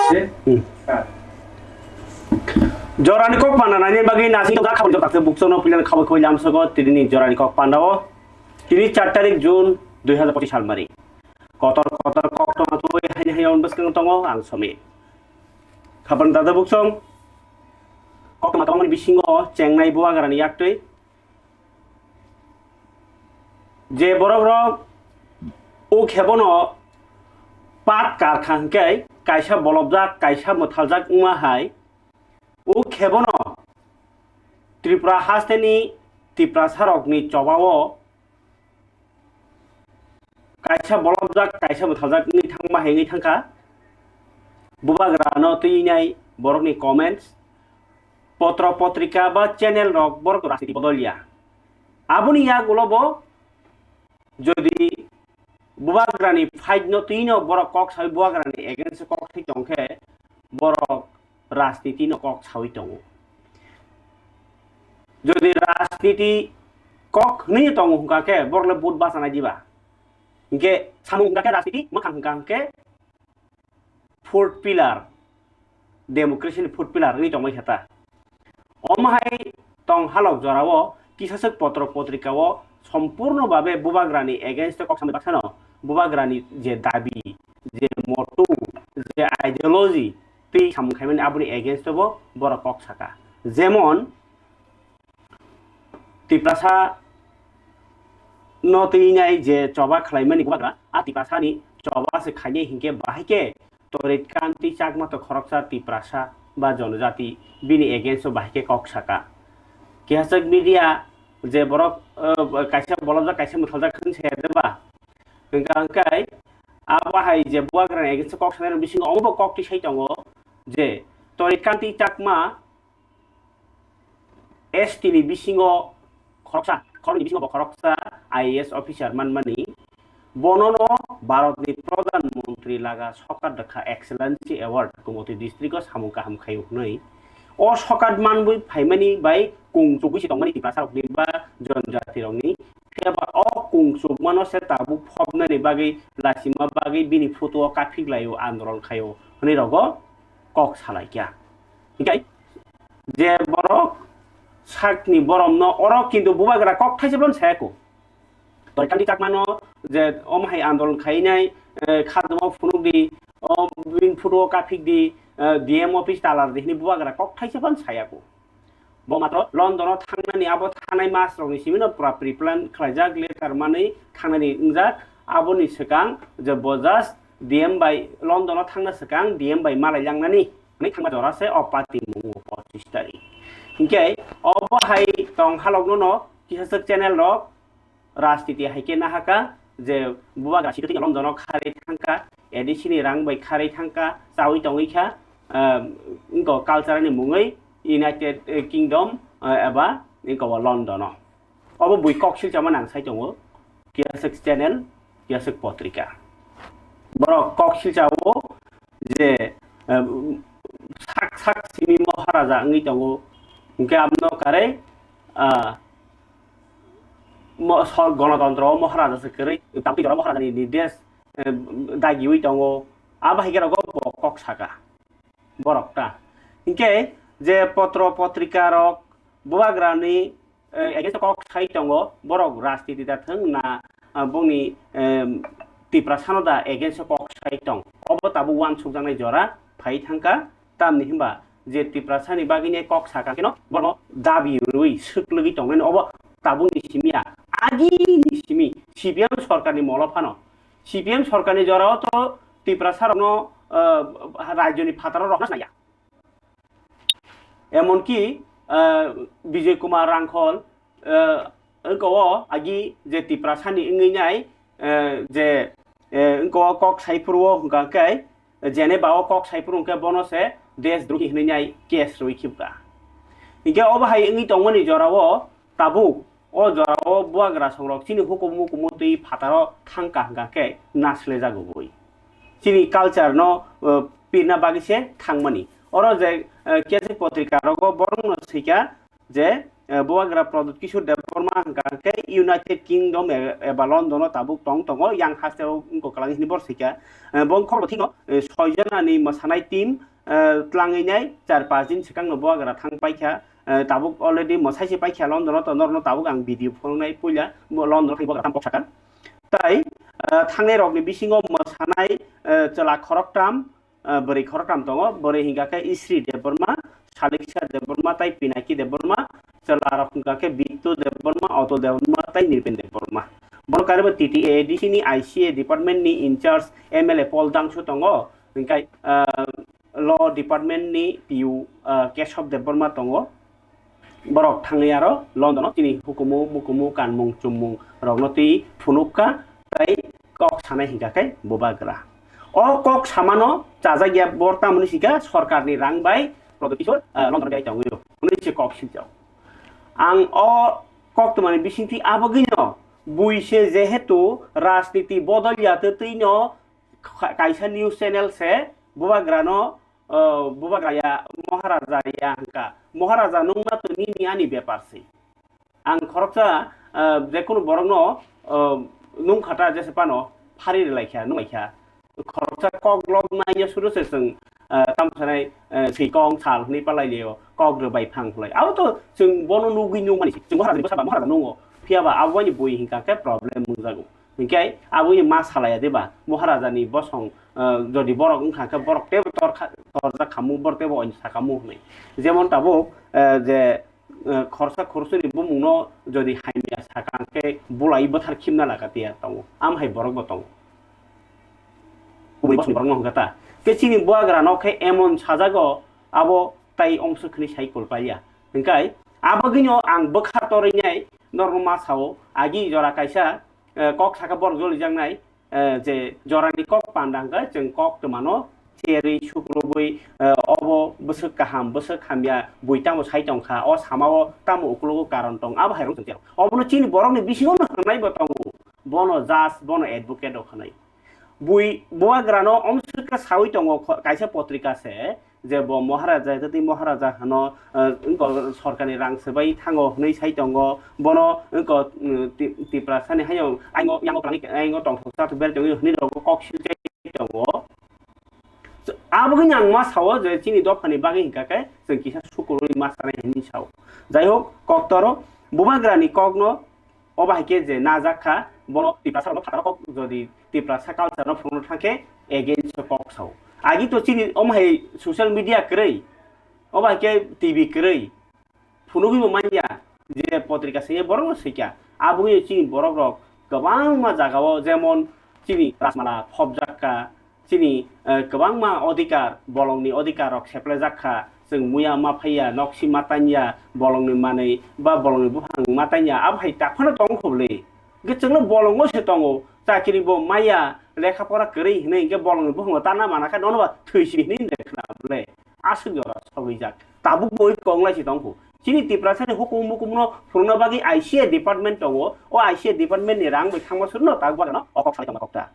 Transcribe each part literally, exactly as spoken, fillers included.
Hmm. Jorani kok panda nani bagwi nasing tongkha khabang jora khe bukchano puilano khabang khabang lamsogo tini jorani kok panda o. Tini char tarik June dui hazar pochis salmari. Kotor kotor kok tongma twi haini haini on bwskang tongo ang Somi. Khabang dada bukchong. Kok tongma tongmani bisingo chengnai bubagrani yaktwi. Je borok rok o khebono pat karkha hwnkhe kaisa bolobjak, kaisa mwthaljak wngma hai, o khebono Tripura hasteni Tiprasa rokni chobao kaisa bolobjak, kaisa mwthaljak wngwi thangma hai wngwi thangkha. Bubagrano twi nai borokni comments, potro potrika ba channel rok borok rajniti bodol ya. Aboni yagulo bo jodi bubagrani fight no twi no borok kok sawi bubagrani against kok thai tongkhe borok rajniti no kok sawi tongo. Jodi rajniti kok hwnwi tongo hwnkha khe borok le vote bachanai diba? Hinkhe samung hwnkha khe rajniti mwkhang hwnkha hwnkhe fourth pillar, democracy ni fourth pillar wngwi tongbai kha ta. Omo hai tong halok jorao kisaswk potro potrika o sompurno babe bubagrani against o kok samwi baksano bubagrani je dabi, je motu, je ideology twi samung khaimani aboni against o bo borok kok saka. Jemon Tiprasa no twi nai je choba khlaimani bubagra, a Tiprasani choba se khainai hinkhe bahai khe Torit Kanti Chakma to khoroksa Tiprasa ba jonojati bini against o bahai khe kok saka. Kihaswk media je borok, eh, kaisa bolobjak kaisa mwthaljak hwn se de ba. Hwnkha hwnkhe abo hai je bubagrani against o kok sanai rok bisingo omo bo kok twi sai tongo je Torit Kanti Chakma S T ni bisingo khoroksa, khoroknwi bisingo bo khoroksa I A S officer manmani, bonono Bharatni Pradhan Mantri laga sokat rwkha Excellency Award Gomoti district o samung kaham khaio hwnwi. O sokat manwi phaimani bai kung chugwi se tongmani Tiprasa rokni ba jonjati rokni. Phiya ba o kung chukmano se tabuk phobnani bagwi, lasima bagwi bini photo o kaphik laio, andolon khaio hwnwi rogo kok salaikha. Hinkhe je borok sakni boromno oro kintu bubagra kok thaisa phano sayako. Torit Kanti Chakmano je omo hai andolon khainai, eh, khajama phunukdi, o bini photo o kaphikdi, eh, D M office talardi hwnwi bubagra kok thaisa phano sayako. Bo matro London o thangnani abo thanai mas rokni simi no pura pre-plan khlaijak, letter manwi thangnani wngjak. Aboni swkang je bo just D M bai London o thangna swkang D M bai malai langnani hwnwi thangma jora se o party mungo pochis tarik. Hinkhe obo hai tong halokno no kisaswk channel rok rajniti hai khe nahaka je bubagra sitwtwi London o kharwi thangkha, A D C ni rang bai kharwi thangkha, chawi tongwi kha, ah, wngkha culture ni mungwi United Kingdom, ah, eba wngkha o London o. Obo bui kok silchama nang sai tongo, kiyaswk channel, kiyaswk potrika. Borok kok silchao je, ah, sak sak simi Maharaja wngwi tongo, hwnkhe abono karwi, ah, mo-, so-, gonotontro o Maharaja se kwrwi, tamni jora Maharajani nirdesh, eh, dagiwi tongo, abo hai khe rogo bo kok saka borok ta. Hinkhe je potro potrika rok bubagrani, eh, against o kok sai tongo, borok rajniti da thwng na, ah, bongni, em, Tiprasano da against o kok sai tong, obo tabuk uansukjaknai jora phai thangkha. Tamni hinba je Tiprasani bagwino kok sakha kheno bono dabi rwi swklwgwi tongnani obo tabukni simi ya, agini simi C P M sorkarni molo phano. C P M sorkarni jorao to Tiprasarokno, ah, rajyoni phataro rokna naiya. Emonki, ah, Bijoy Kumar Rangkhol, eh, wngkha o agi je Tiprasani wngwi nai, eh, je, eh, wngkha o kok saiphuru o hwnkha khe, Geneva o kok saiphuru hwnkhe bono se deshdrohi hwnwi nai case rwi khibka. Hinkhe obo hai wngwi tongmani jorao tabuk o jorao bubagra songrok chini hukumu hukumu twi phataro thangka hwnkha khe naslejago bui. Chini culture no, eh, pirna bagwi se thangmani. Oro je, eh, kesi potrika rogo borokno swikha, je, eh, bubagra Pradyut Kishore Debbarma Debbarma hwnkha khe United Kingdom e-, eba London o tabuk tong tongo, yang haste o wngkha kwlangwi hwnwi bor swikha. Eh, bo wngkha thikno, eh, soi janani mwsanai team, eh, tlangwi nai char panch din swkangno bubagra thang paikha. Eh, tabuk already mwsai se paikha London o, to norno tabuk ang video phunuknai puila, bo London o thangwi bubagra thang kok sakha. Tai, eh, thangnai rokni bisingo mwsanai, eh, chwla khoroktham, eh, bwrwi khoroktham tongo. Bwrwi hwnkha khe Isri Debbarma, Saliksa Debbarma tai Pinaki Debbarma. Chwlarok hwnkha khe Bittu Debbarma, Atul Debbarma tai Nripen Debbarma. Bono karwi bo T T A A D C ni I C A department ni in charge M L A Paul Dangsu tongo. Hwnkhe, eh, law department ni P U, eh, Keshav Debbarma tongo. Borok thangwi aro London o chini hukumu mukumu kanmung chummung rokno twi phunukha, tai kok sanai hwnkha khe bubagra. O kok samano chajak ya bor tamoni sika sorkarni rang bai Pradyot Kishore, ah, London bai tongwi rw hwnwi se kok siljak. Ang o kok twmani bisingtwi abogwino bui se jehetu rajniti bodol ya twtwino kha-, kaisa news channel se bubagrano, uh, bubagra ya, Maharaja ya hwnkha. Maharaja nungna to nini ani bepar se. Ang khoroksa, uh, jekunu borokno, uh, nungkha ta jese phano phari rwlaikha, nunglaikha. Khoroksa kok lok naiya suru se chwng, uh, tamo sanai, uh, swikong sal hwnwi palai lio, kok rwbai phang hwnlai. Abo to chwng bono nugwi nungmani se. Chwng Maharaja ni bwsa ba Maharaja nungo. Phiya ba abo ani bui hwnkha khe problem wngjago. Hinkhe aboni ma salaya deba, Maharaja ni bosong, eh, jodi borok wngkha khe borok tebo tor kha-, torjak khamu, borok tebo oin sakamu hwnwi. Jemon tabuk, eh, je, eh, khorsa khorsa ni bumung no jodi hamya sakha khe bulai bwthar khimna laka tiya tongo. Am hai borok bo tongo. Kubui bosong borok no hwnkha ta. Khe chini buagra no khe emon sajago abo tai ongso khni sai kolpaiya. Hinkhe abogwino ang bwkha torwi nai norok ma sao agi jora kaisa eh, kok saka borok jolijaknai, eh, je jorani kok panda hwnkhe chwng kok twmano cherwi sukrubwi, eh, obo bwswk kaham, bwswk hamya, bui tamo sai tongkha, o samao tamo uklogo karon tong, abo hai rwng chwng. Obono chini borokni bisingo no hwnwi bo tongo, bono judge, bono advocate rok hwnwi. Bui buagrano omswk khe sawi tongo kho-, kaisa potrika se, je bo Maharaja, jatwi Maharaja hano, eh, wngkha sorkarni rang swbai thango hwnwi sai tongo. Bono wngkha, mm, Ti-, Tiprasani haino aingo, yango kwlangwi, aingo tongthok chathok berwi tongwi hwnwi rogo kok silchai tongo. Aboni ang ma sao je chini dophani bagwi hwnkha khe chwng kisa sukurwi ma sanai hwnwi sao. Jai hok, koktoro bubagrani kokno obo hai khe je najak kha, bono Tiprasa rokno phataro kok jodi Tiprasa culture no phunukna thang khe against o kok sao. Agi to chini omo hai social media kwrwi, obo hai khe T V kwrwi, phunugwi bo manya je potrika saiya borok no swikha. Aboni chini borok rok kwbangma jaga o jemon chini Rajmala phobjak kha, chini, eh, kwbangma odhikar, bolongni odhikar rok seplejak kha, chwng muya ma phaiya, noksi ma tanya, bolongni manwi ba bolongni buphang ma tanya, abo hai takhano tongo kho bwle. Hwnkhe chwngno bolongo se tongo, chakiri bo maya, lekha pora kwrwi hwnwi hwnkhe bolongni buphango tana mana khe nono ba thwi sini hwnwi de khna bwle. Aswk jora sogwijak. Tabuk bo oi konglai se tongkho. Chini Tiprasani hukumu mukumno phunukna bagwi I C A department tongo. O I C A department ni rang bai thangma suruno tabuk bagano o kok salai tongma kokta.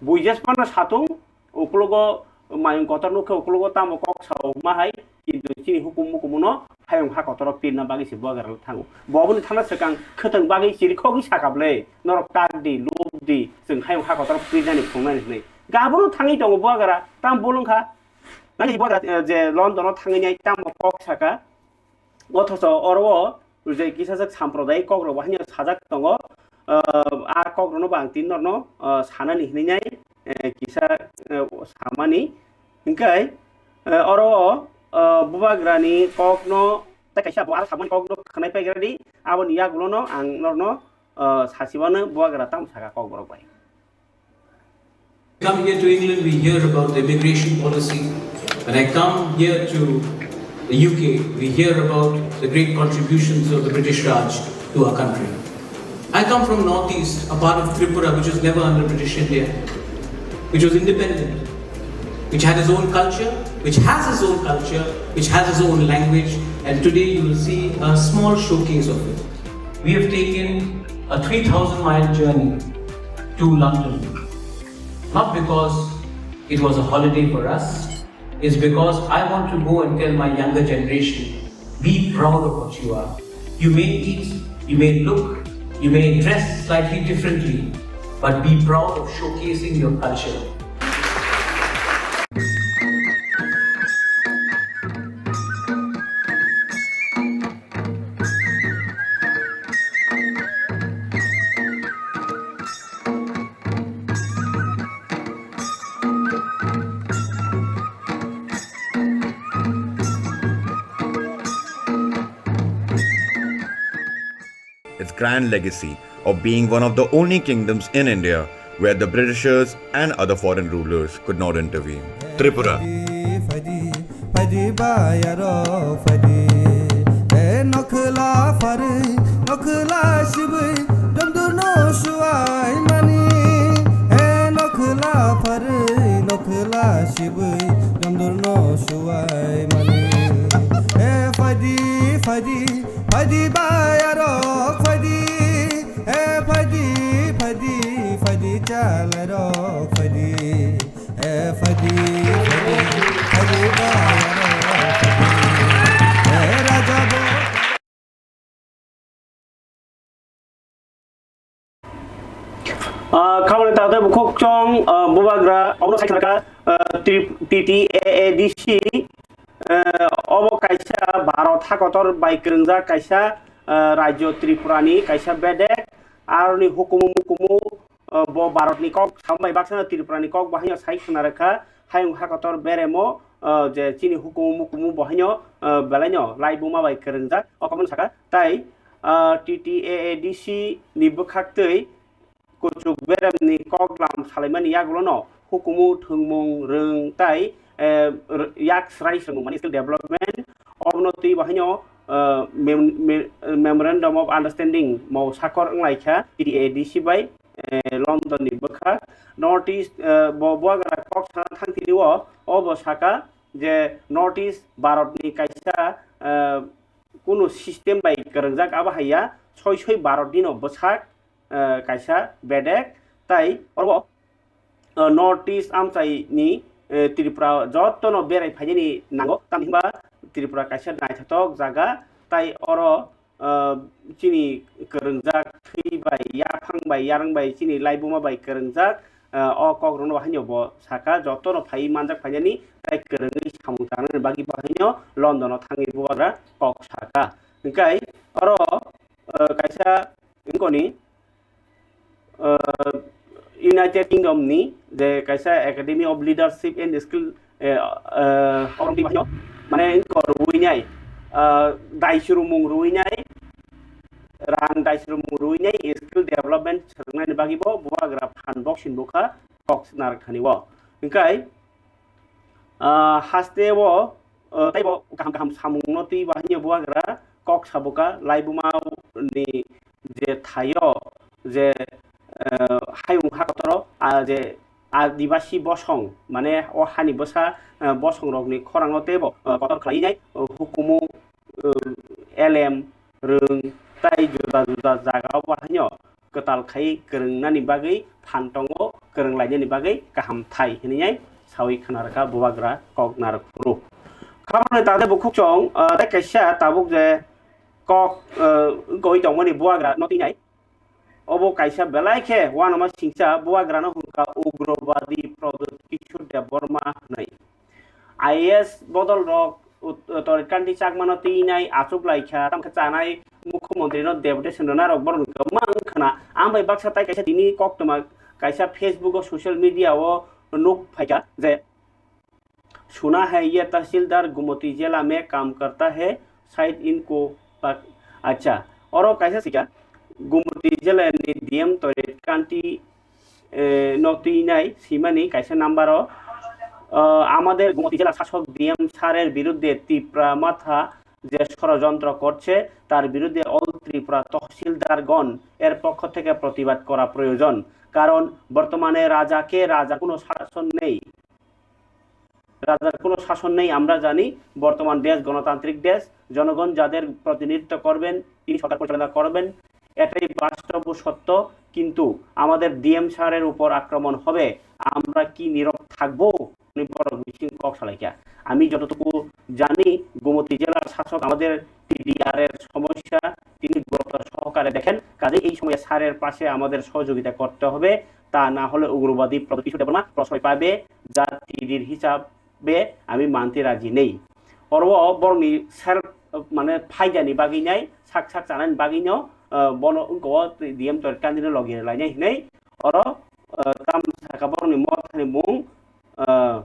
Buijes phano satung, uklogo mayung kotor nukhe, uklogo tamo kok sao hwnma hai, kintu chini hukum mukumuno hayung ha kotoro pirna bagwi se buagra thango. Bo aboni thana swkang khwtwng bagwi chirikhogwi saka bwle, norok tak di, luk di, chwng hayung ha kotoro pirnani phunuknani hwnwi. Gabono thangwi tongo buagra, tam bolong kha. Nang buagra, eh, je London o thangwi nai tamo kok saka, Othocho oro o je kisajak samprodayik kokrok bo haino sajak tongo, ah, a kokrokno bo ang tini norno, ah, sanani hinwi nai, eh, kisa, eh, samani. Hinkhe, eh, oro o, ah, bubagrani kokno tei kaisa bo aro samani kokno khwnai paigra di, aboni yagulono ang norno, ah, sachibano bubagra tamo saka kokborok bai. Come here to England, we hear about the immigration policy. When I come here to the U K, we hear about the great contributions of the British Raj to our country. I come from Northeast, a part of Tripura which was never under British India, which was independent, which had its own culture, which has its own culture, which has its own language, and today you will see a small showcase of it. We have taken a three thousand mile journey to London, not because it was a holiday for us, it's because I want to go and tell my younger generation, be proud of what you are. You may eat You may look, you may dress slightly differently, but be proud of showcasing your culture. Its grand legacy of being one of the only kingdoms in India where the Britishers and other foreign rulers could not intervene. Tripura. Phaidi bayaro phaidi, e nokhla pharwi, nokhla sibwi, domdurno suwai mani. E nokhla pharwi, nokhla sibwi, domdurno suwai mani. E phaidi, phaidi, phaidi bayaro phaidi, e phaidi, phaidi, phaidi chalairok phaidi. E phaidi, phaidi, phaidi bayaro phaidi. E raja bo. Ah, khamani tata bukhuk chong, ah, bubagra, obono sai khnaka, ah, Trip-, T T A A D C, ah, obo kaisa Bharat hakotor bai kwrwngjak kaisa, ah, rajyo Tripura ni kaisa bedek, aroni hukumu mukumu, ah, bo Bharat ni kok sambai baksano Tripura ni kok bahaino sai khna rwkha, hayung hakotor beremo, ah, je chini hukumu mukumu bahaino, ah, belaino laibuma bai kwrwngjak, o kokno saka. Tai, ah, T T A A D C ni bwkhaktwi kuchuk beremni kok lam salaimani yagulono hukumu thwngmung rwng tai, eh, r-, yak srai swrwngmung mani skill development, obono twi bahaino, eh, mem-, me-, Memorandum of Understanding mo sakor wnglaikha T T A D C bai, eh, London ni bwkha North East, eh, bo buagra kok sana thangtini o, obo saka je North East Bharat ni kaisa, eh, kunu system bai kwrwngjak abo haiya soi soi Bharat nino bwsak, eh, kaisa bedek tai oro, eh, North East amchai ni, eh, Tripura jotono berai phainani nango, tamni hwnba Tripura kaisa naithothok jaga tai oro, eh, chini kwrwngjak thwi bai, yaphang bai, yarwng bai, chini laibuma bai kwrwngjak, eh, o kok rwno haino bo saka, jotono phai manjak phainani tai kwrwngwi samung tangnani bagwi bo haino London o thangwi bubagra kok saka. Hwnkhe oro, eh, kaisa wngkoni, eh, United Kingdom ni je kaisa Academy of Leadership and Skill, eh, eh, orom twi bahaino, mane wngkor rwinai, eh, daichurumung rwinai, rang daichurumung rwinai skill development swrwngnani bagwi bo bubagra phan box sinbukha kok narwkthani o. Hwnkhe, ah, haste o, ah, taibo kaham kaham samungno twi bahaino bubagra kok sabuka laibuma ni je thaio je, ah, hayung hakotoro, ah, je Adibasi bosong, mane o hani bwsa, ah, bosong rokni khorangno teibo, ah, kotor khlainai, ah, hukumu, ah, elem, rwng, tai juda juda jagao bahaino kwtal khai kwrwngnani bagwi phan tongo, kwrwng lainani bagwi kaham thai hwnwi saui khna rwkha bubagra kok narwk phuru. Khamani tade bukhuk chong, ah, tei kaisa tabuk je kok, ah, wngkoi tongmani bubagra no twi nai. Obo kaisa belai khe uanama singcha bubagrano hwnkha ugrobadi Pradyut Kishore Debbarma hwnwi. I A S bodol rok ut-, Torit Kanti Chakmano twinai achuk lai kha, tamo khe chanai Mukhyamantri no deputation rwna rok borok ni kwbang wng khna. Ang bai baksa tai kaisa tini koktwma kaisa Facebook o social media o nuk phai kha je, "Suna hai ye tahsildar Gumoti jila mein kaam karta hai, shayad inko pak-," Acha, oro kaisa sika Gumoti jila ni D M Torit Kanti eh, no twi nai simani kaisa number o, ah, "Amader Gumoti jela sasok D M sir-er birudde Tipra Motha je ষড়যন্ত্র করছে, তার বিরুদ্ধে all Tripura তহসিলদারগণ এর পক্ষ থেকে প্রতিবাদ করা প্রয়োজন, কারণ বর্তমানে রাজাকে রাজার কোনো শাসন নেই।" রাজার কোনো শাসন নেই, আমরা জানি। বর্তমান দেশ গণতান্ত্রিক দেশ, জনগণ যাদের প্রতিনিধিত্ব করবেন, তিনি সরকার পরিচালনা করবেন, এটাই বাস্তব ও সত্য। কিন্তু আমাদের ডিএম স্যারের উপর আক্রমণ হবে, আমরা কি নীরব থাকবো? উনি বড় মিছিল কক্স লাইকা। আমি যতটুকু জানি, গোমতী জেলার শাসক আমাদের টিডিআর এর সমস্যা, তিনি গত সহ সরকারে দেখেন। কাজেই এই সময়ে স্যারের পাশে আমাদের সহযোগিতা করতে হবে, তা না হলে উগ্রবাদী প্রদ্যুৎ কিশোর দেববর্মা প্রশ্রয় পাবে, যা টিডির হিসাবে আমি মানতে রাজি নেই। Oro borokni self, mane, phaidani bagwi nai, sak sak chanani bagwi no, ah, bono wngkha o D M Torit Kandi no logi rwlainai hinwi oro, ah, tam saka borokni mothani mung, ah,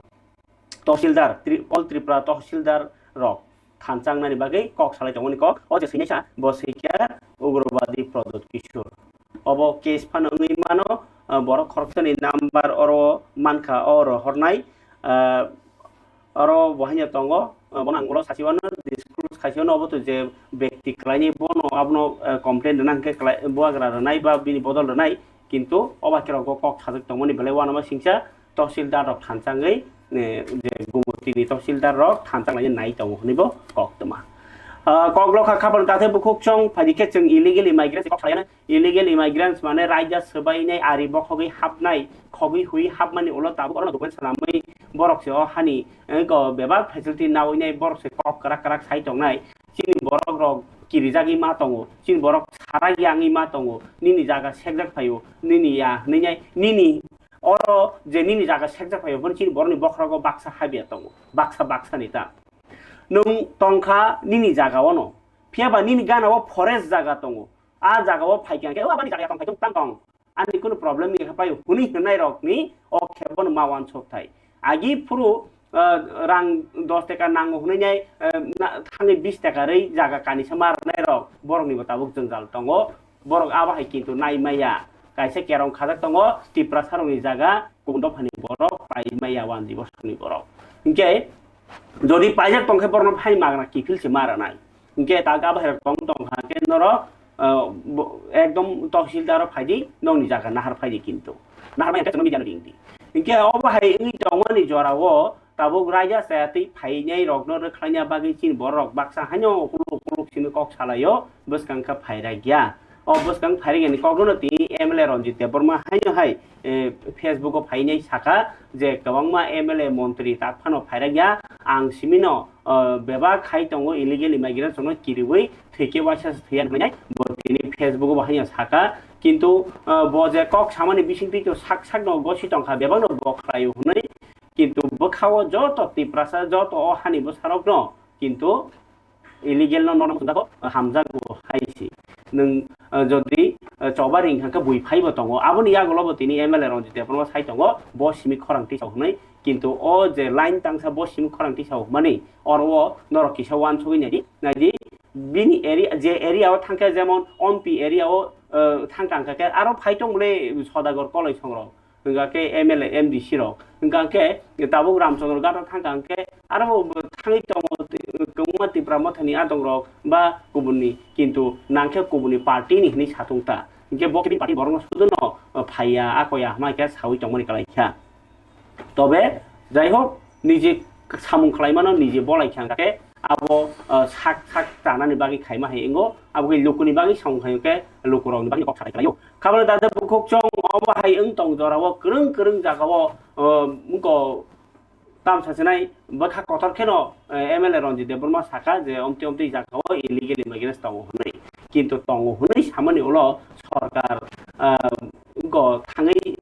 Tohsildar, Tri-, All Tripura Tohsildar rok thanchang nani bagwi kok salai tongmani kok, o je swinai sa, bo swikha ugrobadi Pradyut Kishore. Obo case phano wngwi mano, ah, borok khoroksani number oro mankha, o rohornai, ah, oro bo haino tongo, ah, bono ang ulo sasiwano disclose khaisiwano obo to je bekti kwlaini bono abono, ah, complaint rwna hwnkhe kwlai, bubagra rwnai ba bini bodol rwnai, kintu o bai khe rok kok sajak tongmani belai uanama singsa, Tohsildar rok thanchangwi, eh, je Gumutini tohsildar rok thanchang lai nai tongo hwnwi bo kok toma. Ah, kok lokha khapang tathe bukhuk chong phaidi khe chwng illegal immigrants kok salai, illegal immigrants mane raida swbainai ari bokhogwi hapnai, khogwi hui hapmani ulo tabuk oro document swnamwi borok se o hani, eh, go bebak facility nawi nai borok se kok kwrak kwrak sai tongnai. Chini borok rok kirijagwi ma tongo, chini borok sarak yangwi ma tongo, nini jaga sekjak phaio, nini ya hwnwi nai, nini oro je nini jaga sekjak phaio, hwn chini borokni bokhorogo baksa habya tongo, baksa baksa ni ta. Nwng tongkha nini jaga ono, phiya ba nini gana o forest jaga tongo, a jaga o phaikha khe, o abani jaga tong phai tong tang tong, ani kunu problem ni khe pai hwnwi hwnai rok ni o khe bono ma uansuk thai. Agi phuru, ah, rang dos teka nango hwnwi nai, ah, na, thangwi bis teka rwi jaga kanisa ma rwnai rok, borok ni bo tabuk jwngjal tongo. Borok abo hai kintu nai maya. Kaisa kerong khajak tongo, Tiprasa rokni jaga, kubun dophani borok pai maya, one divorce ni borok. Hinkhe, jodi paijak tongkhe borokno phai magna kiphil se ma rwnai. Hinkhe ta abo hai rok tong tong kha khe norok, ah, bo-, ekdom tohsildar o phaidi, nokni jaga nahar phaidi kintu. Nahar maya khe media no ringdi. Hinkhe obo hai wngwi tongmani jorao, Tabuk raida chaya twi phainai rokno rwkhlaina bagwi chini borok baksa haino ukuluk ukuluk simi kok salaio, bwskang khe phairakya. O bwskang phairakya ni kokno tini M L A Ranjit Debbarma haino hai, eh, Facebook o phainai saka je kwbangma M L A montri tak phano phairakya, ang simino, eh, bebak khai tongo illegal immigrants rokno kiriwi thwikhe waisa se thwiya hinwi nai bo tini Facebook o bo haino saka. Kintu, eh, bo je kok samani bisingtwi to sak sakno gosi tongkha, bebakno bo khlaio hwnwi. Kintu bwkhao joto Tiprasa, joto o hani bwsarokno kintu illegal no norma swngjak hamjakgo hai se. Nwng, eh, jodi, eh, choba ring kha khe bui phaibo tongo, aboni yagulo bo tini M L A Ranjit Debbarma sai tongo, bo simi khorang tisa hwnwi. Kintu o je line tangsa bo simi khorang tisa hwnmani, oro o norok kisa uansugwi naidi, naidi bini area, je area o thangkhe jemon Ompi area o, eh, thang tangkha khe aro phai tong bwle Sodagar Koloi songrok. Hingka khe M L A, M D C rok. Hingka khe tabuk Ramchandra Ghat o thangka hingke aro bo thangwi tongo ti-, kwbangma Tipra Mothani adong rok ba kubunni, kintu nangkhe kubunni party ni hinwi satung ta. Hingke bo khe bini party borokno suduno, o, phaiya, akoya hwnba khe sawi tongmani kwlai kha. Tobe, jai hok, niji samung khlaimano niji bolai kha hingka khe abo, o, sak, sak tanani bagwi khaima hai wngo, abo khe lukuni bagwi samung khaio khe lukurokni bagwi kok sathai khlaio. Khabale dada bukhuk chong obo hai wng tong jorao kwrwng kwrwng jagao, o, wngko tamsa sinai bwkha kotor kheno, eh, M L A Ranjit Debbarma saka je omtwi omtwi jagao illegal immigrants tongo hwnwi. Kintu tongo hwnwi samani ulo sorkar, ah, wngko thangwi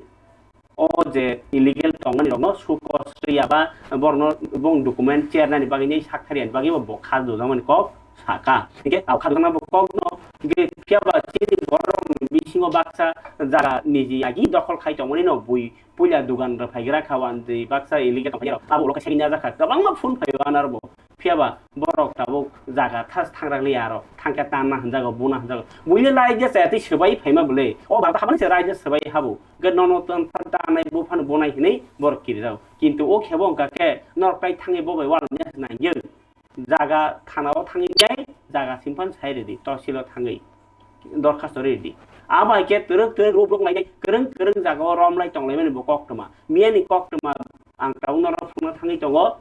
o je illegal tongmani rokno sukos rwya ba borokno bong document chernani bagwi ni sakthariani bagwi bo kha dodamani kok saka. Hingke abo kha dodama bo kokno hingke phiya ba chini borokni bisingo baksa jaga niji agi dokhol khai tongmani no bui puila dogan rok phaigra kha wantwi baksa illegal tongphai rok abo ulo khe second ya jakha kwbangma phone phai o anarbo. Phiya ba borok tabuk jaga thas thangrak liya aro thangkhe tanna hwnjago, buna hwnjago. Buino lai je chaya twi swbai phaima bwle. O bangta habani se raida swbai habo. Ge nono tan tan tanai buphano bonai hinwi borok kirijago. Kintu o khebo wngkha khe norok tai thangwi bo bai walai nai. Jaga thana o thangwi nai, jaga simphan sai rwdi, tohsilo thangwi. Dorkhasto rwdi. Abo hai khe twrwk twrwk rubruk lainai, kwrwng kwrwng jagao romlai tonglaimani bo koktwma. Miyani koktwma ang tabuk norok phunukna thangwi tongo.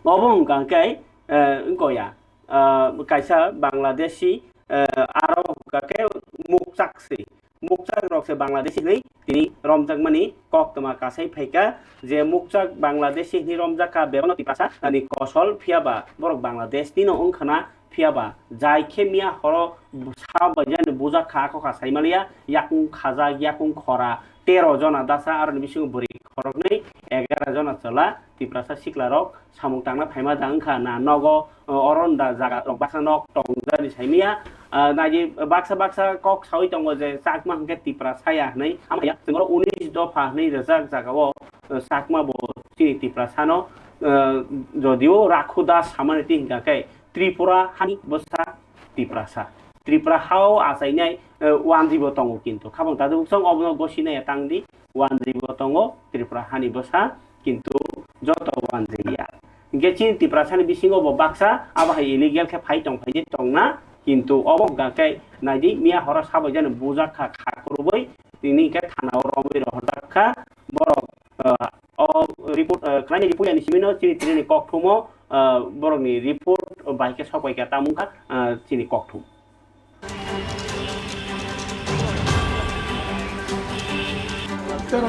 Obo wngkha khe, eh, wngkha ya, eh, kaisa Bangladeshi, eh, aro wngkha khe mukchak se. Mukchak rok se Bangladeshi hinwi tini romjakmani koktwma kasai phaikha, je mukchak Bangladeshi hinwi romjakha bebakno Tiprasa ni kosol, phiya ba borok Bangladesh nino wngkhana, Phiya ba jai khe miya horo sa bai jani bujak kha, kok kha sai maliya, yakung khajak, yakung khora, tero jona dasa, aroni bisingo bwrwi khoroknwi, egaroh jona chwla Tiprasa siklarok samung tangna phaima da wngkha na nogo, o, oron da jaga rok baksa nok tong jani saimiya. Ah, naidi baksa baksa kok sawi tongo je Chakma hwnkhe Tiprasa ya hwnwi, amaya chwngno unis dopha hwnwi rwjak jagao, eh, Chakma bo chini Tiprasano, eh, jodio Rakhu Das samani twi hwnkha khe Tripura hani bwsa Tiprasa. Tripura hao achainai, eh, wanjwi bo tongo kintu. Khabang taduk chwng obono gosinai tangdi, wanjwi bo tongo Tripura hani bwsa, kintu joto wanjwi ya. Hingke chini Tiprasani bisingo bo baksa abo hai illegal khe phai tong phai je tongna, kintu obo hwnkha khe naidi miya horo sabai jani bujak kha, kha kwrwbwi tini hingke thana o romwi rohorjak kha borok, eh, o report, eh, khlainai report yani simino chini tini kokthumo, eh, borokni report bai khe sokbai kha tamo wngkha, eh, chini kokthum.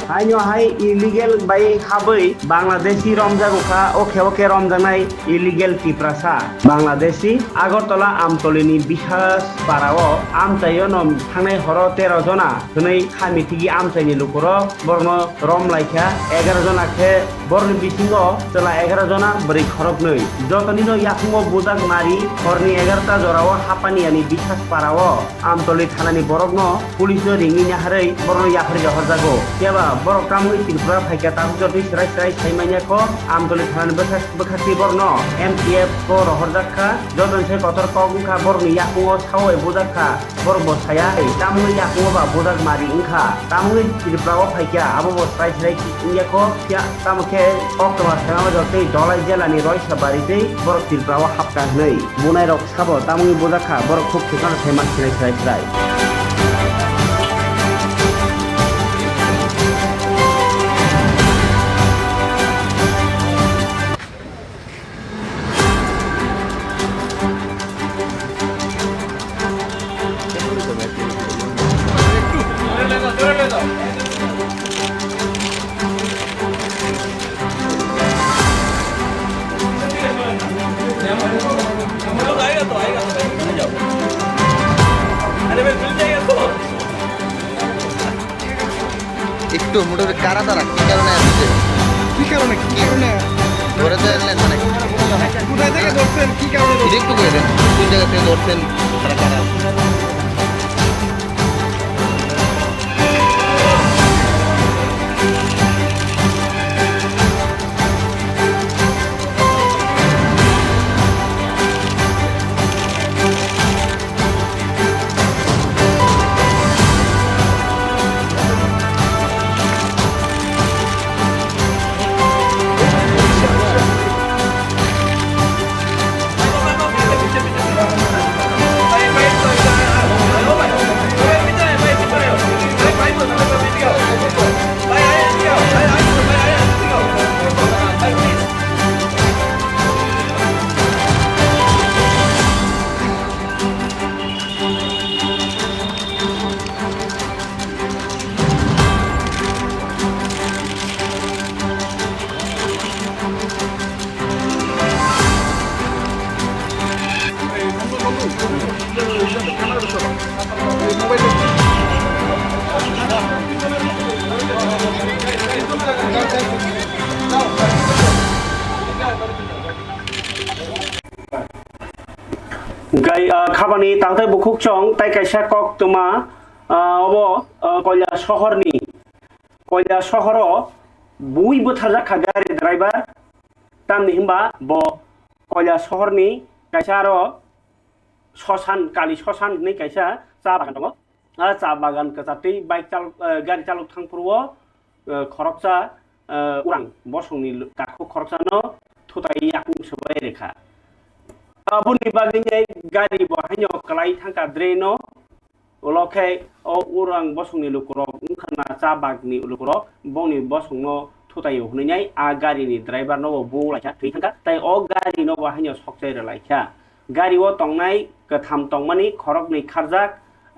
Haino hai illegal bai habwi Bangladeshi romjago kha, okhe okhe romjaknai illegal Tiprasa. Bangladeshi Agartala Amtolini Bishas parao amchaio no thangnai horo tero jona hwnwi kha mithigi amchaini lukurok borokno rom laikha, egaroh jona khe borokni bisingo chwla egaroh jona, bwrwi khoroknwi. Jotonino yakungo bujak mari, horni egaroh ta jorao Hapaniani Bishas parao Amtoli thanani borokno police no ringwi naharwi borokno yapharwi rohorjago. Phiya ba borok tamwi Tripura phaikha, tabuk jotoi swrai swrai sai manya kho. Amtoli thanani bwkha, bwkhakni borokno M T F o rohorjak kha. Jotoni sai kotor kok wngkha borokni yakungo sao bai bujak kha. Borok bo saya, tamwi yakungo ba bujak mari wngkha. Tamwi Tripura o phaikha, abo bo swrai swrai wngya kho. Phiya tamo khe October sema jotoi Dolai jela ni Roisa bari tei borok Tripura o hapkha hwnwi bunai rok sabo tamungni bujak kha, borok khuk swkang sai man sinai sai sai. একটু মোটামুটি কারা তারা কি কারণে আসছে? কি কারণে, কি কারণে? ধরে তো এলেন মানে কোথায় থেকে ধরছেন, কি কারণে ধরছেন? একটু করে দেন, কোন জায়গা থেকে ধরছেন, তারা কারা? Gai, ah, khabani tangtai bukhuk chong tai kaisa kok tuma, ah, obo, ah, Koila sohorni, Koila sohoro bui bwtharjak kha gari driver, tamni hwnba bo Koila sohorni kaisa aro Sosan, Kali Sosan hinwi kaisa cha bagan tongo. Ah, cha bagan kwchatwi bike chal-, eh, gari chalok thang phuru o, eh, khoroksa, eh, urang bosongni lu-, takhuk khoroksano thutai yakung swbai rwkha. Aboni bagwi nai gari bo haino kwlai thangkha drain o, ulo khe o urang bosongni lukurok wngkha na cha bagni lukurok bongni bosongno thutai o hwnwi nai a gari ni driver no bo bu laikha thwi thangkha, tai o gari no bo haino sokchai rwlaikha. Gari o tongnai kwtham tongmani khoroknwi kharjak,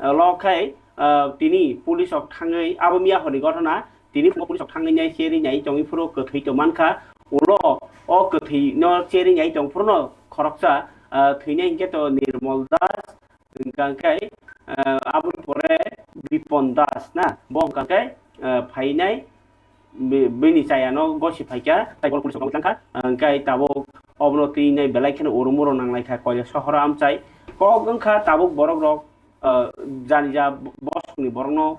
ah, lo khai, ah, tini police rok thangwi abo miya horni gotona, tini phungo police rok thangwi nai cherwi nai tongwi phuru kwthwi tongmankha, ulo o kwthwi no cherwi nai tong phuru no khoroksa, Ah, thwinai hinkhe to Nirmol Das, hwnkha khe, ah, aboni pore Bipon Das na, bo hwnkha khe, ah, phainai, bi-, bini chayano gosi phaikha, tei bo police rok thangkha, ah, hwnkhe tabuk obono twinai belai kheno urumuro nanglaikha Koilasohoro amchai. Kok wngkha tabuk borok rok, ah, jani ja bosongni borokno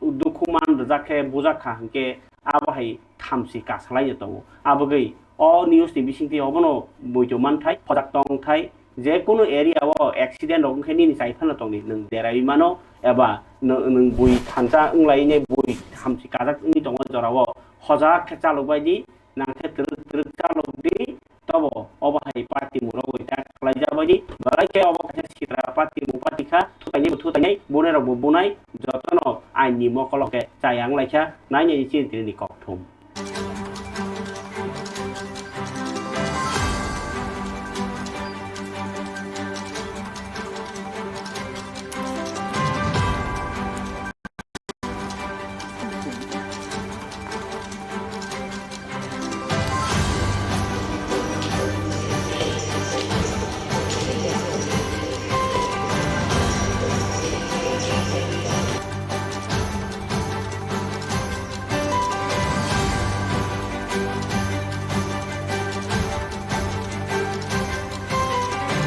dukhu man rijak khe bujak kha hinkhe abo hai thamchi kasalaino tongo. Abogwi o news ni bisingtwi obono muitu manthai, hojak tongthai, je kunu area o accident rok wngkhe nini chai phano tongdi, nwng derai mano eba nwng, nwng bui thansa wnglainai bui thamchi kajak wngwi tongo jorao, hojak khe chalokbaidi. Nangkhe twrwk twrwk chalokdi, tobo obo hai party mung rogwi tak khlaijak baidi, belai khe obo kaisa sitra party mung party kha, thutainai bo thutainai, bunai rok bo bunai, jotono ain ni mokol o khe chayang laikha, nai nai chini tini ni kokthum.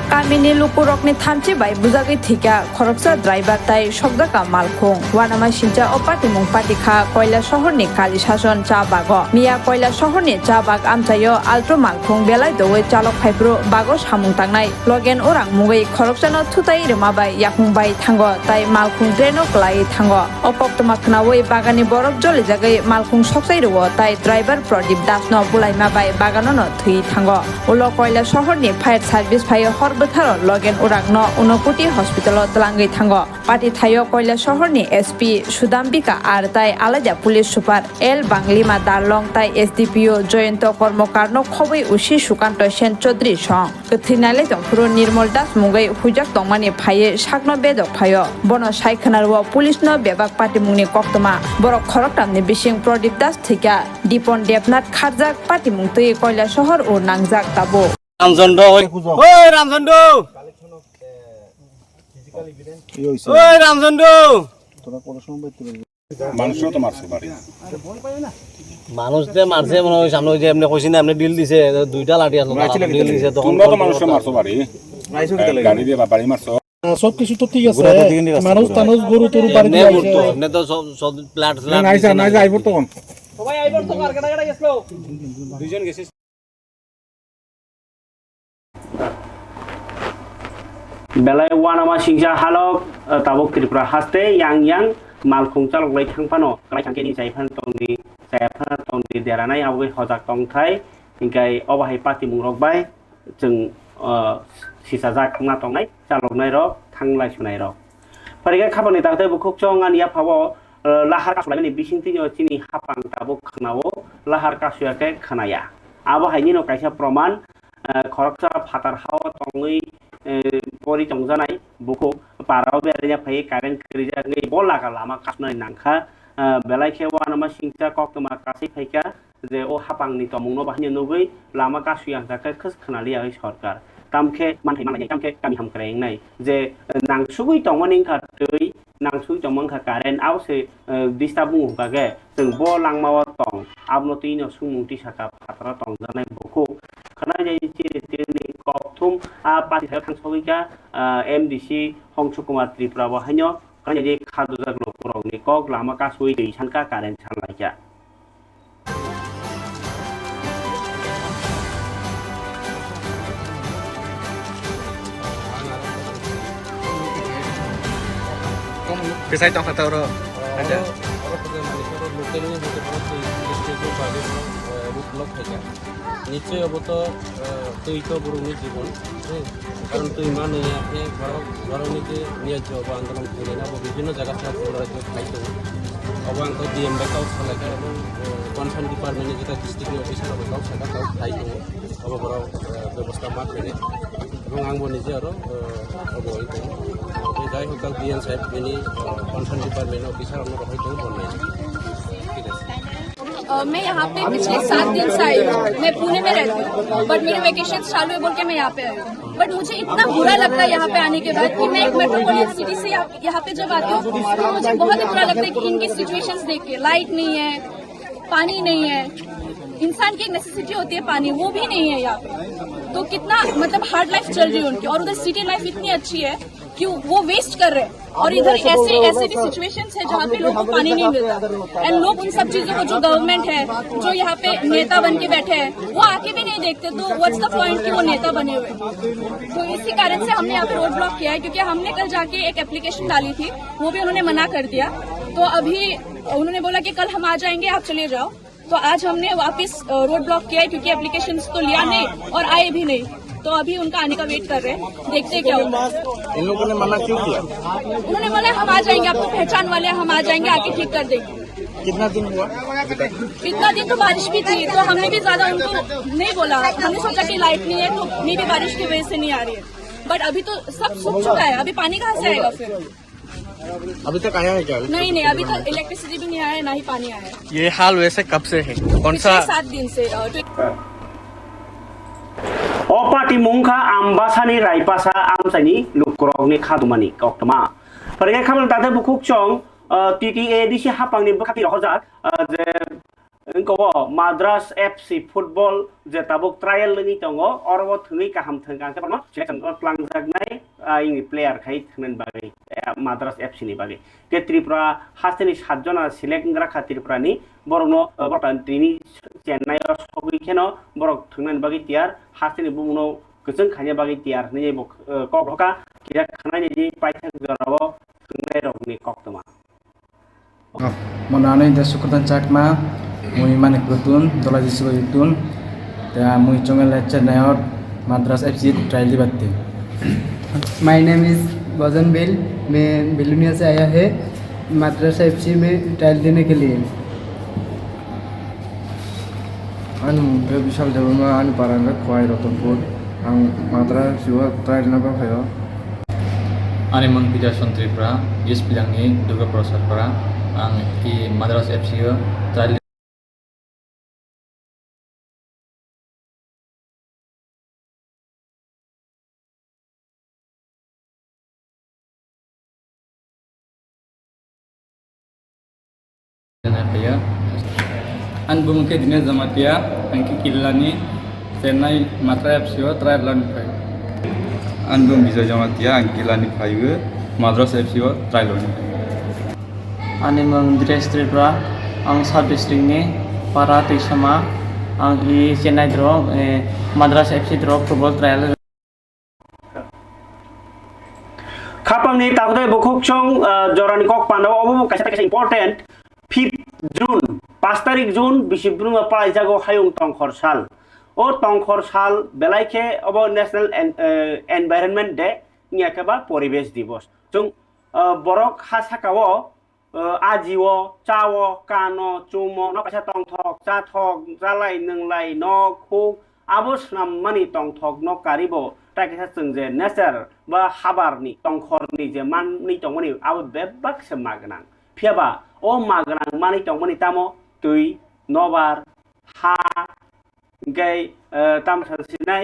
Kamini lukurokni thamchi bai bujagwi thwikha khoroksa driver tai sokjakha malkhung. Uanamasingcha o patimung patikha Koilasohorni Kalisason cha bago. Miya Koilasohorni cha bag amchaio Alto malkhung belai doui chalok phaiphuru bago samung tangnai Logen Orang mungwi khoroksano thutai rwma bai yakung bai thango tai malkhung draino kwlaiwi thango. O koktwma khnaui baganni borok jolijagwi malkhung soksai rwo tai driver Pradip Dasno bulaima bai baganono thwi thango. Ulo Koilasohorni fire service phaiwi hor bwtharo Logen Urangno Unakoti hospitalo twlangwi thango. Pati thaio Koilasohorni S P Sudambika R tai alaida police super L Banglima Darlong tai S D P O Joyonto Kormokarno khobwi usi Sukanto Sen Chaudhary song. Kwthwi nailai tongphuru Nirmol Das mungwi huijak tongmani phaiwi sakno bedok phaio. Bono sai khwnarwo police no bebak patimungni koktwma. Borok khoroktamni bising Pradip Das thwikha, Dipon Debnath kharjak patimung twi Koilasohor o nangjak tabuk. Ramchondro, oi, oi, Ramchondro! Oi, Ramchondro! মানুষও তো মারছে বাড়ি। মানুষ যে মারছে মনে হয় সামনে ওই যে এমনি কইছি না, এমনি ডিল দিছে, দুইটা লাঠি আসলো, ডিল দিছে, তখন তোমরা তো মানুষকে মারছো বাড়ি। গাড়ি দিয়ে বাড়ি মারছো। সবকিছু তো ঠিক আছে। মানুষ টানুষ গরু টরু বাড়ি দিয়ে আইছে। এমনি তো সব, সব প্লাট স্লাট নাইসা, দিছে না। নাইসা, আইবো তখন। সবাই আইবো তো, আর কাটা কাটা গেছিল। দুইজন গেছে। Belai uanama singcha halok, eh, tabuk Tripura haste yang yang malkhung chaloklai thang phano, kwlai thang khe ni chai phano tongdi, chaya phano tongdi, deranai abogwi hojak tongthai, hinkhe obo hai patimung rok bai chwng, eh, sisajak wngna tongnai, chaloknai rok, thanglai sunai rok. Phaikhe khapangni taktwi bukhuk chong ani yaphao, eh, lahar kasulaimani bisingtwino chini haphang tabuk khwnao, lahar kasuya khe khwnaya. Abo hai nino kaisa proman, eh, khoroksa phatar hao tongwi, eh, pori tongjanai bukhuk parao beraina phaiwi current kwrwijaknai bo laga lama kasnai nangkha, eh, belai khe uanama singcha koktwma kasui phaikha. Je o haphangni tongmungno bahai nugwi lama kasui ang khe khwnaliya oi sorkar. Tamkhe manthai manlainai, tamkhe kami hamkrai wngnai. Je, eh, nangsugwi tongmani wngkha twi, nangsugwi tongma wngkha current, abo se, eh, disturb wngo hwnkha khe chwng bo langmao tong, abono twino swngmung twi sakha phataro tongjaknai bukhuk. Khwnai jai chini tini kokthum a party thaio thangsogwi kha, ah, M D C Hongshu Kumar Tripura bo haino khwnai jai kha dujak lukurokni kok lama kasui twi sankha current sanlaikha. Kesai tong kha ta oro. Oro, oro khe mani oro local ni hoite oro twi, twi, twi, twi, bagwi oro, eh, road block khaikha. Nichoi obo to, eh, twi to borokni jibon, eh, karon twi manwi ya khe borok, borokni je niyajyo obo andolon khainai abo bibhinno jaga khe Tripura rajyo khai tongo. Obo ang khe D M bai kok salaikha, obo, eh, concern department ni jeta district ni officer rok bai kok saka kok khai tongo. Obo borok, eh, bebosta ma khainai. Ebong ang bo nije aro, eh, obo oi tongo. Tei jai hok kak D M saheb bini, eh, concern department ni officer rok no rohoi tongo bo nai. Thik ache. अ, मैं यहाँ पे पिछले सात दिन से आई हूँ। मैं पुणे में रहती हूँ, बट मेरे वेकेशन चालू है बोल के मैं यहाँ पे आई हूँ। बट मुझे इतना बुरा लगता है यहाँ पे आने के बाद कि मैं एक मेट्रोपॉलिटन सिटी से यहाँ, यहाँ पे जब आती हूँ, तो मुझे बहुत ही बुरा लगता है कि इनकी सिचुएशंस देख के। लाइट नहीं है, पानी नहीं है, इंसान की एक नेसेसिटी होती है पानी, वो भी नहीं है यहाँ पे। तो कितना, मतलब, हार्ड लाइफ चल रही है उनकी, और उधर सिटी लाइफ इतनी अच्छी है कि वो वेस्ट कर रहे हैं। और इधर ऐसे, ऐसे भी सिचुएशंस है जहाँ पे लोगों को पानी नहीं मिलता, एंड लोग उन सब चीजों को, जो गवर्नमेंट है, जो यहाँ पे नेता बन के बैठे हैं, वो आके भी नहीं देखते। तो व्हाट्स द पॉइंट कि वो नेता बने हुए? तो इसी कारण से हमने यहाँ पे रोड ब्लॉक किया है, क्योंकि हमने कल जाके एक एप्लीकेशन डाली थी, वो भी उन्होंने मना कर दिया। तो अभी उन्होंने बोला कि कल हम आ जाएंगे, आप चले जाओ। तो आज हमने वापस, अ, रोड ब्लॉक किया है, क्योंकि एप्लीकेशंस तो लिया नहीं और आए भी नहीं। तो अभी उनका आने का वेट कर रहे हैं, देखते हैं क्या होता है। इन लोगों ने मना क्यों किया? उन्होंने बोला, "हम आ जाएंगे, आपको पहचान वाले हैं, हम आ जाएंगे, आके ठीक कर देंगे।" कितना दिन हुआ अभी तक? इतना दिन तो बारिश भी थी, तो हमने भी ज्यादा उनको नहीं बोला। हमने सोचा कि लाइट नहीं है, तो मे भी बारिश की वजह से नहीं आ रही है। बट अभी तो सब सूख चुका है, अभी पानी कहाँ से आएगा फिर? अभी तक आया है क्या? नहीं, नहीं, अभी तक इलेक्ट्रिसिटी भी नहीं आया है, ना ही पानी आया है। ये हाल वैसे कब से है? कौन पिछले सा सात दिन से, अ, ट्वे- O party mung kha Ambasani Raipasa amchaini lukurokni khadumani koktwma. Phaikhe khamani tate bukhuk chwng, ah, T T A D C hapangni bwkhakni rohorjak, ah, je wngkha o Madras F C football je tabuk trial wngwi tongo, oro o thwngwi kaham thwngkha hwnkhe bono selection o twlangjaknai, ah, ini player khai thwngnani bagwi, eh, Madras F C ni bagwi. Tei Tripura hasteni sat jona select wngkha Tripura ni, borokno, eh, borok tini Chennai o sogwi kheno borok thwngnani bagwi tiyar, hasteni bumungno kwchwng khaina bagwi tiyar hwnwi bo, eh, kok rwkha, kisa khwnai nini paithak jorao thwngnairokni koktwma. Mwnani de Sukudan Chakma, mui Manik Kutun, Dolaji Sibo Yutun, te mui chonge le Chennai o Madras F C trial di batti. My name is Bhajan Bel, मैं बिलोनिया से आया है, मद्रास एफसी में ट्रायल देने के लिए। Ani mung khe Bishal Debbarma, ani para wngkha Khowai Ratanpur. Ang Madras F C o trial rwna bagwi phaio. Ani mung Bidyashan Tripura, East Pilangni Durgapur Sarpara. Ang i Madras F C o trial Ani bumung khe Dinesh Jamatia, ang khe Kerala ni Chennai Madras F C o trial rwna phai. Ani bumung Bijoy Jamatia, ang Kerala ni phaiwi Madras F C o trial rwna phai. Ani mung Dinesh Tripura, ang South District ni Para Tuisama, ang i Chennai dro, eh, Madras F C dro football trial. Khapangni takhwtai bukhuk chwng, ah, jorani kok pandao obo kaisa kaisa important. Fifth June, paanch tarik June, bisi bwrwngno palaijago hayung tongkhor sal. O tongkhor sal belai khe obo National En-, eh, Environment Day, wngya khe ba Poribesh Divos. Chwng, ah, borok ha sakao, ah, ajio, chao, kano, chumo, no kaisa tongthok, chathok, chalai, nwnglai, nok, huk, abo swnammani tongthokno karibo, tai kaisa chwng je nature ba habarni, tongkhorni je manwi tongmani, abo bebak se ma gwnang. Phiya ba o ma gwnang manwi tongmani tamo twi, nobar, ha, hwnkhe, eh, tamo sa sinai,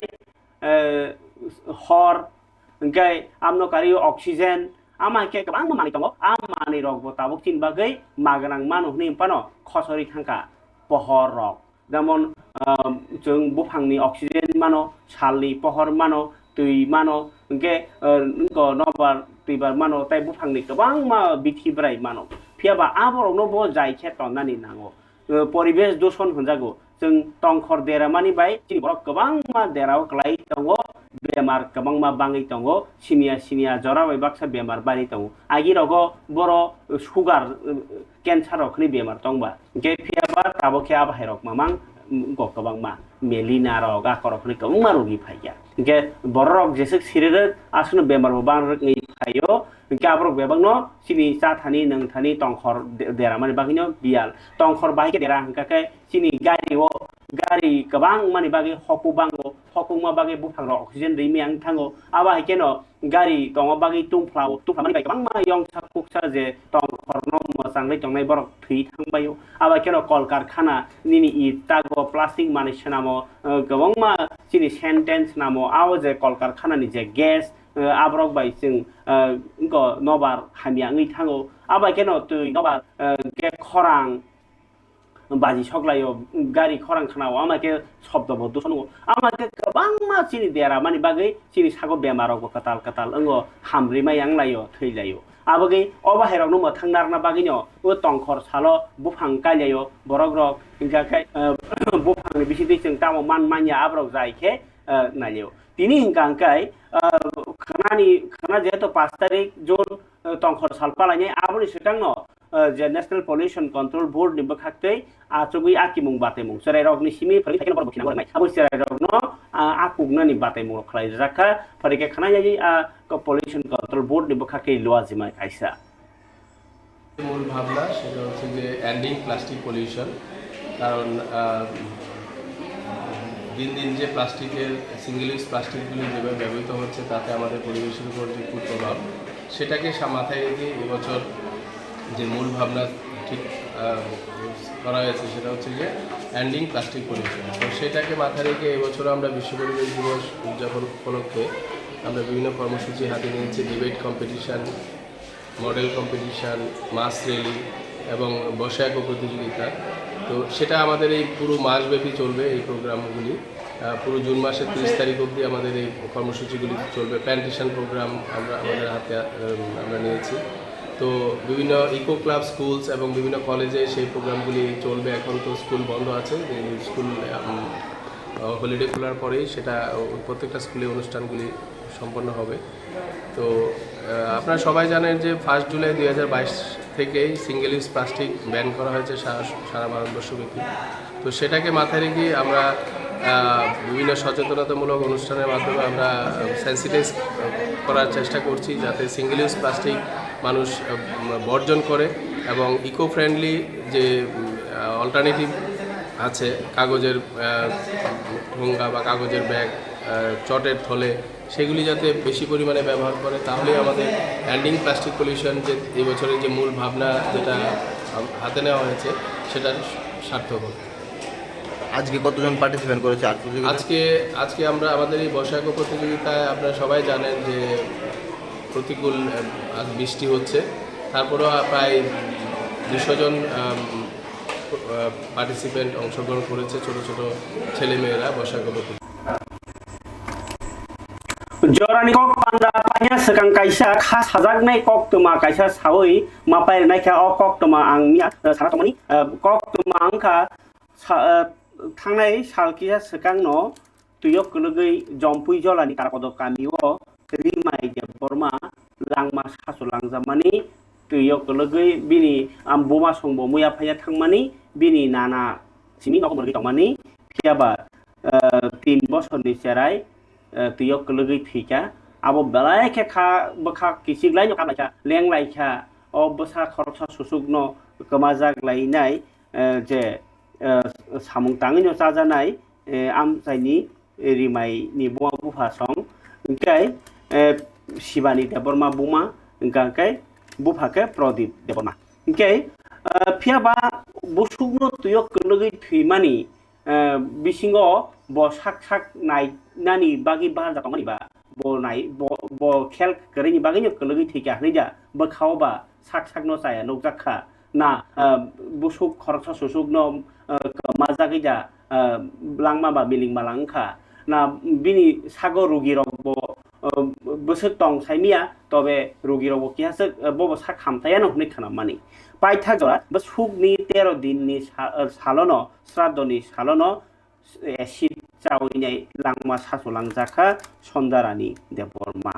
eh, hor, hwnkhe amno kari oxygen, ama hwnkhe kwbangma manwi tongo. A manwirokbo tabuk chini bagwi ma gwnang mano hwnwi phano khosori thangkha pohorrok. Jemon, ah, chwng buphangni oxygen mano, salni pohor mano, twi mano, hwnkhe, ah, nobar twibar mano, tei buphangni kwbangma bithi bwrai mano. Phiya ba aborokno bo jai khe tonnani nango. Eh, poribesh dushon hwnjago. Chwng tongkhor deramani bai chini borok kwbangma derao kwlai tongo, bemar kwbangma bangwi tongo, siniya siniya jora bai baksa bemar bari tongo. Agi rogo boro sugar, eh, cancer rok hwnwi bemar tongba. Hwnkhe phiya ba tabuk khe abo hai rok mamang, mm, go kwbangma melina rok, akorok hwnwi kwbangma rogi phaikha. Hwnkhe bororok jeswk sirirwk, aswkno bemar bo bang rwk wngwi phaio. Hwnkhe aborok bebakno chini cha thani, nwng thani, tongkhor de-, deramani bagwino biyal. Tongkhor bahai khe dera hwnkha khe chini gari o gari kwbangmani bagwi hoku bango, hokungma bagwi buphangrok oxygen rwi maya wng thango. Abo hai kheno gari tongma bagwi tungphlao, tungphlamani bai kwbangma yongsa kuksa je tongkhorno mwchangwi tongnai borok thwi thangbaio. Abo hai kheno kol karkhana nini itago plastic manwi swnamo, eh, kwbangma chini sentence namo, abo je kol karkhanani je gas, eh, aborok bai chwng, eh, wngkha nobar hamya wngwi thango. Abo hai kheno twi nobar, eh, khe khorang baji soklaio, gari khorang khanao, ama khe sobdo bo dusongo, ama khe kwbangma chini dera mani bagwi chini sago bemar rok bo kwtal kwtal wngo, hamrima yanglaio, thwilaio. Abagwi o bahairokno mwthang narwkna bagwino o tongkhor salo buphang kailaio borok rok, hingkha khe, eh, buphangni bisingtwi chwng tamo man manya aborok jai khe, eh, nailio. Tini hingkha hingkai, eh, khwnani, khwna jehetu pash tarik June, eh, tongkhor sal palainai, aboni swkangno, eh, je National Pollution Control Board ni bwkhaktwi achugwi a kimung bataimung chwrairokni simi phwrwngwi thaikhe borok bo khinang nai. Abo chwrairokno, ah, a kuknani bataimung rok khlai rijak kha, phwrwngkhe khwna yagwi a Pollution Control Board ni bwkhaktwi luajima kaisa. মূল ভাবনা সেটা হচ্ছে যে ending plastic pollution. কারণ আহ, দিন দিন যে প্লাস্টিকের, সিঙ্গেল ইউজ প্লাস্টিকগুলি যেভাবে ব্যবহৃত হচ্ছে, তাতে আমাদের পরিবেশের উপর যে কুপ্রভাব, সেটাকে সা- মাথায় রেখে এবছর যে মূল ভাবনা ঠিক আহ, করা হয়েছে, সেটা হচ্ছে যে এন্ডিং প্লাস্টিক পলিউশন। তো সেটাকে মাথায় রেখে এবছর আমরা বিশ্ব পরিবেশ দিবস উদযাপন উপলক্ষে আমরা বিভিন্ন কর্মসূচি হাতে নিয়েছি। ডিবেট কম্পিটিশন, মডেল কম্পিটিশন, মাস র্যালি এবং বর্ষায়ক প্রতিযোগিতা। তো সেটা আমাদের এই পুরো মাসব্যাপী চলবে এই প্রোগ্রামগুলি। আহ, পুরো জুন মাসের তিরিশ তারিখ অবধি আমাদের এই কর্মসূচিগুলি চলবে। প্ল্যান্টেশন প্রোগ্রাম আমরা আমাদের হাতে, উম, আমরা নিয়েছি। তো বিভিন্ন ইকো ক্লাব, স্কুলস এবং বিভিন্ন কলেজে সেই প্রোগ্রামগুলি চলবে। এখন তো স্কুল বন্ধ আছে, যে স্কুল, উম, আহ, হলিডে খোলার পরেই সেটা, ও, প্রত্যেকটা স্কুলে অনুষ্ঠানগুলি সম্পন্ন হবে। তো, আহ, আপনারা সবাই জানেন যে ফার্স্ট জুলাই দুই হাজার বাইশ থেকেই সিঙ্গেল ইউজ প্লাস্টিক ব্যান করা হয়েছে সারা, সারা ভারতবর্ষব্যাপী। তো সেটাকে মাথায় রেখে আমরা, আহ, বিভিন্ন সচেতনতামূলক অনুষ্ঠানের মাধ্যমে আমরা সেন্সিটাইজ করার চেষ্টা করছি, যাতে সিঙ্গেল ইউজ প্লাস্টিক মানুষ, আহ, বর্জন করে এবং ইকো ফ্রেন্ডলি যে, উম, আহ, অল্টারনেটিভ আছে, কাগজের, আহ, ঠোঙ্গা বা কাগজের ব্যাগ, আহ, চটের থলে, সেগুলি যাতে বেশি পরিমাণে ব্যবহার করে, তাহলেই আমাদের এন্ডিং প্লাস্টিক পলিউশন যে এই বছরের যে মূল ভাবনা, যেটা আম-, হাতে নেওয়া হয়েছে, সেটা সার্থক হবে। আজকে কতজন পার্টিসিপেন্ট করেছে আর্ট প্রতিযোগিতায়? আজকে, আজকে আমরা আমাদের এই বর্ষায়ক প্রতিযোগিতায়, আপনারা সবাই জানেন যে প্রতিকূল, আহ, আজ বৃষ্টি হচ্ছে, তারপরেও প্রায় দুশো জন, আম, আহ, পার্টিসিপেন্ট অংশগ্রহণ করেছে, ছোট ছোট ছেলেমেয়েরা বর্ষায়ক প্রতিযোগিতা। Jorani kok panda panya swkang kaisa kha sajaknai koktwma kaisa sawi ma pairwnai kha. O koktwma ang miya, eh, sana tongmani, eh, koktwma wngkha sa-, eh, thangnai sal kisa swkangno twio kwlwgwi Jompui Jolani Tarakodo kamio Rimai Debbarma langma sasu langjakmani, twio kwlwgwi bini, am, buma songbo muya phaiya thangmani, bini nana simi nogo mwrwgwi tongmani, phiyaba, eh, tin bosorni cherai, eh, twio kwlwgwi thwikha. Abo belai khe kha bwkha kichik laino kap laikha, leng laikha. O bwsa khoroksa susukno kwmajak lainai, eh, je, eh, samung tangwino chajanai, eh, amchaini Rimaini buma bupha song, hwnkhe, eh, Shibani Debbarma buma, hwnkha khe bupha khe Pradip Debbarma. Hwnkhe, eh, phiyaba busukno twio kwlwgwi thwimani, eh, bisingo bo sak sak nainani bagwi baharjak tongmani ba, bo nai, bo, bo khel kwrwini bagwino kwlwgwi thwikha hwnwi da, bwkhao ba sak sakno chaya nukjak kha. Na, ah, busuk khoroksa susukno, ah, kwmajagwi da, ah, langma ba miling malang wngkha. Na, bini sago rugirokbo, ah, bwswk tong saimiya, tobe rugirokbo kihaswk, ah, bobo sak hamtaiano hwnwi khwnamani. Paithak jora bwsukni tero dinni sa-, ah, salono, sraddhoni salono, acid chawi nai langma sasu langjakha Sondarani Debbarma.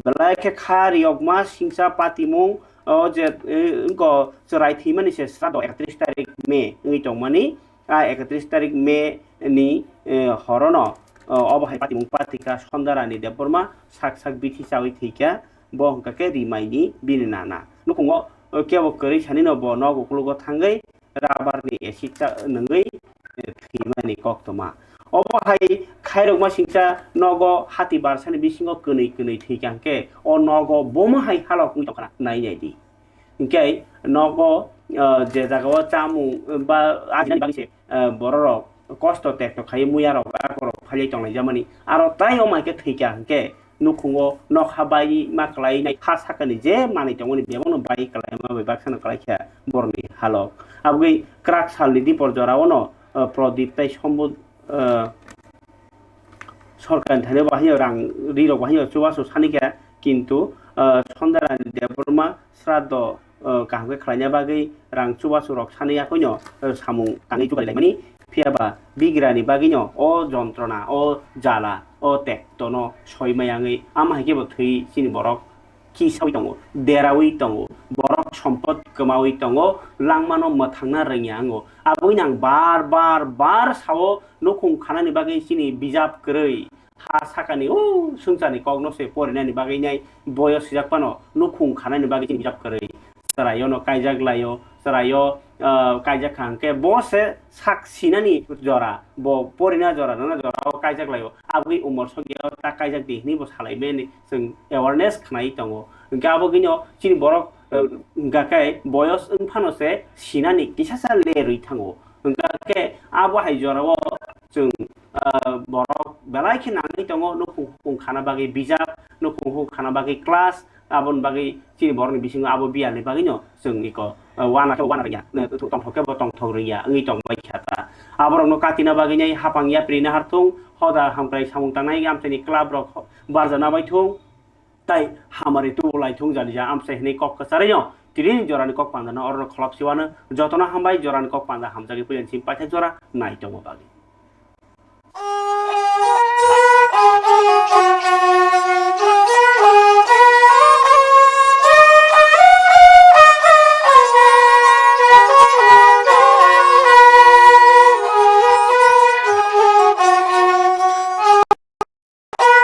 Belai khe kha riyokma singcha patimung, o je, eh, wngko chwrai thwimani se sraddho ekatris tarik May wngwi tongmani. A ekatris tarik May ni, eh, horono, o, obo hai patimung patika Sondarani Debbarma sak sak bithi chawi thwikha, bo hwnkha khe Rimaini bini nana. Nukhungo, o, kebo kwrwi sanino bo nok uklogo thangwi rabarni acid cha-, nungwi, eh, thwima ni koktwma. Obo hai khairokma singcha nogo hati barsani bisingo kwnwi kwnwi thwikha hwnkhe o nogo bomo hai halok wngwi tongkha na? Nai nai di. Hwnkhe nogo, ah, je jagao chamung ba ajinani bagwi se, ah, bororok kosto tekto khaiwi muyarok akorok phaiwi tonglaijamani. Aro tai o maikhe thwikha hwnkhe nukhungo nokha bai ma kwlainai, ha sakani je manwi tongmani bebakno bai kwlaima bai baksano kwlaikha borokni halok. Abogwi kwrak salni dipor joraono, ah, Prodip tei Sombud, ah, sorkarni thani bo haino rang rirok bo haino chubachu sanikha, kintu, ah, Sondairani Debbarma sraddho, ah, kaham khe khlaina bagwi rang chubachu rok sani yakoino, ah, samung tangwi chubai laimani. Phiya ba bigrani bagwino o jontrona, o jala, o tektono soi maya wngwi ama hai khe bo thwi chini borok kisawi tongo, derawi tongo, borok sompot kwmawi tongo, langmano mwthangna rwngya wngo. Aboni ang bar bar bar sao, nukhung khanani bagwi chini bijap kwrwi, ha sakani o swngcharni kokno se porinani bagwi nai boyo sijak phano nukhung khanani bagwi chini bijap kwrwi. Chwraio no kaijak laio, chwraio, ah, kaijak kha hwnkhe bo se sak sinani jora, bo porina jora, nana jora o kaijak laio. Aboni umor sokya ta kaijak di hwnwi bo salai mani chwng awareness khnai tongo. Hwnkhe abo gwnino chini borok, eh, hwnkha khe boyos wng phano se sinani kisasa lerwi thango. Hwnkha khe abo hai jorao chwng, eh, borok belai khe nangwi tongo, nukhung hukhung khana bagwi bijap, nukhung hukhung khana bagwi class, aboni bagwi chini borokni bisingo abo biyalni bagwino chwng iko, eh, wana khe wana rwya, eh, tongthok khe bo tongthok rwya wngwi tongbai kha ta. Aborokno katina bagwi nai hapang yapri naharthung, hoda hamkrai samung tangnai amchaini club rok barjana baithung, tai hamari tubu laithung jani ja amchai hwnwi kok kwcharino tini jorani kok pandano orono kholop siwano jotono hambai jorani kok panda hamjagwi puila chini paithak jora nai tongo bagwi.